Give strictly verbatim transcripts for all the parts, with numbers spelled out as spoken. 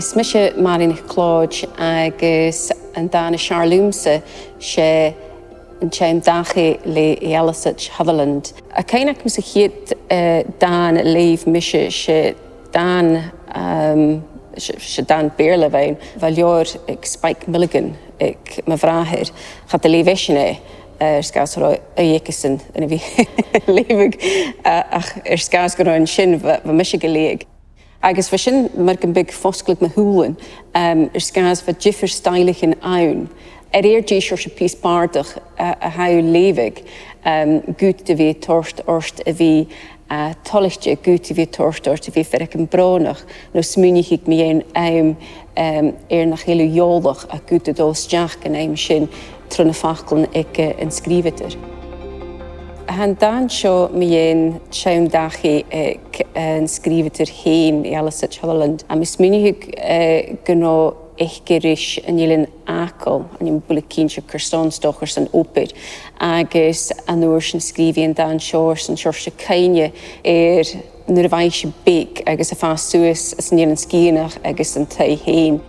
Is mise Màiri NicLeòid agus an dàn as fheàrr leamsa, 's e An t-Seann Dachaigh le Ailsaid Sutherland. Tha cuimhne agam sa chiad, eh, dàn a leugh mise, 's e dàn, ehm, 's e, 's e dàn Beurla a bh' ann. Bha leabhar aig Spike Milligan, aig mo bhràthair. Cha do leugh esan e, eh, air sgàth 's gun robh e aige-san a bhith a' leughadh, eh, ach air sgàth 's gun robh an sin, bha, bha mise ga leughadh. Agus bha sin mar gum biodh fosgladh mo shùilean, em, air sgàth 's bha diofar staidhlichean ann. A rèir dè seòrsa pìos bàrdachd a, a tha thu a' leughadh, em, gu bheil e a' toirt ort a bhith, eh, toilichte, gu bheil e a' toirt ort a bhith a' faireachdainn brònach, no smaoineachadh mu dheidhinn àm, em, air nach eil thu eòlach ach gu bheil thu a' dol a-steach dhan àm sin tro na faclan aig, eh, an sgrìobhadair. Tha an dàn seo mu dheidhinn seann dachaigh aig, eh, an sgrìobhadair fhèin, Ailsaid Sutherland. Tha mi a' smaoineachadh, eh, gun robh aice ris an Eilean Acaill, chan eil mi buileach cinnteach carson, 's dòcha airson obair. Agus an uair sin sgrìobh i an dàn seo airson seòrsa cuimhne air nuair a bha ise beag agus a' fàs suas às an Eilean Sgitheanach agus an taigh fhèin.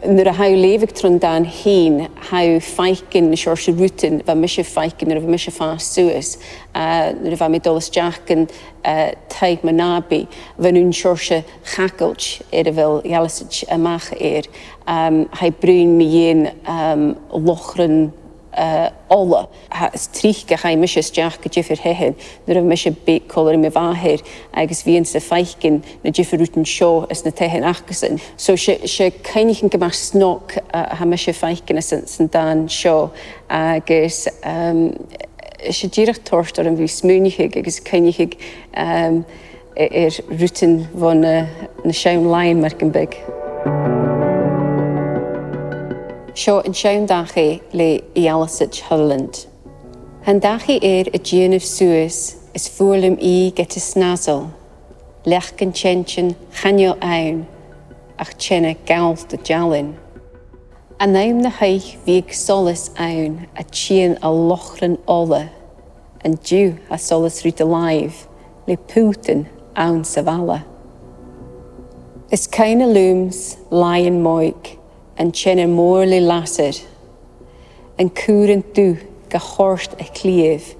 Nuair a tha thu a' leughadh tron dàn fhèin, tha thu a' faicinn na seòrsa rudan a bha mise a' faicinn nuair a bha mise a' fàs suas, eh, nuair a bha mi a' dol a-steach dhan, eh, taigh mo nàbaidh, bha an aon seòrsa chagailt air a bheil Ailsaid a-mach air. Em, tha i a' bruidhinn mu dheidhinn, em, lòchran eh, ola. Tha, is tric a chaidh mise a-steach gu diofar thaighean nuair a bha mise beag còmhla ri mo mhàthair, agus bhithinn-sa a' faicinn na diofar rudan seo anns na taighean acasan. So 's e, 's e cuimhneachan gu math snog, eh, a tha mise a' faicinn san, san dàn seo, agus, ehm, 's e dìreach toirt orm a bhith a' smaoineachadh agus cuimhneachadh, ehm, a-, air rudan bho na, na seann làithean mar gum biodh. Seo An Seann Dachaigh le Ailsaid Sutherland. Tha an dachaigh air a dèanamh suas, is fuar leam i ged a snasail. Leac an teine chan eil ann, ach teine geal de dealan. An àm na h-oidhche bhiodh solas ann a' tighinn à lòchran ola. An-diugh tha solas ri do làimh, le putan anns a' bhalla. Is cuimhne leams làithean m' òig, an teine mòr le lasair, an cùram dubh ga thoirt a' chliabh,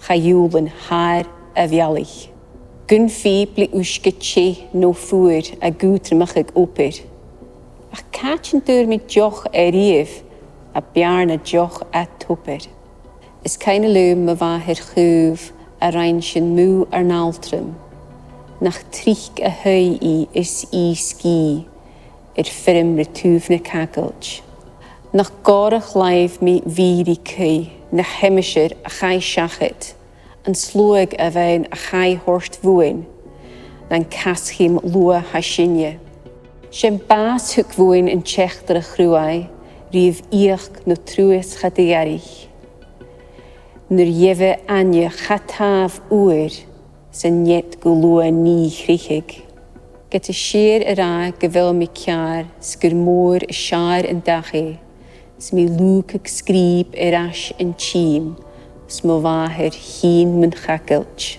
cha ghiùlan thar a' bhealaich. Gun fhìoblaidh uisge teth no fuar a' cudromachadh obair. Ach càit an d' fhuair mi deoch a-riamh, a' beàrnadh deoch à tobar? Is cuimhne leam mo mhàthair chaomh a rinn sinn mù ar n-altram. Nach tric a shuidh i is i sgìth air feirm ri taobh na cagailt. Nach gòrach làimh mi bhith ri caoidh na h-aimsir a chaidh seachad, an sluagh a bh' ann a chaidh thoirt bhuainn, nan cas-cheum luath tha sinne. 'S e am bàs thug bhuainn an teachdaire chruaidh, riamh fhiach no truas cha do dh'fhairich. Nuair gheibh e aithne cha tàmh uair, 's an nead gu luath nì chreicheadh. Ged as fheàrr a ràdh gu bheil mi ceàrr 's gur mòr is fheàrr an dachaigh, 's mi a' lùghdadh sgrìob air ais an tìm, 's mo mhàthair chinn mun chagailt.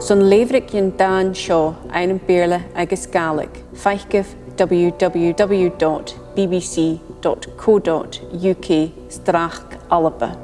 Son leughadh an dàn seo ann am Beurla agus Gàidhlig, faicibh w w w dot b b c dot co dot u k slash Alba.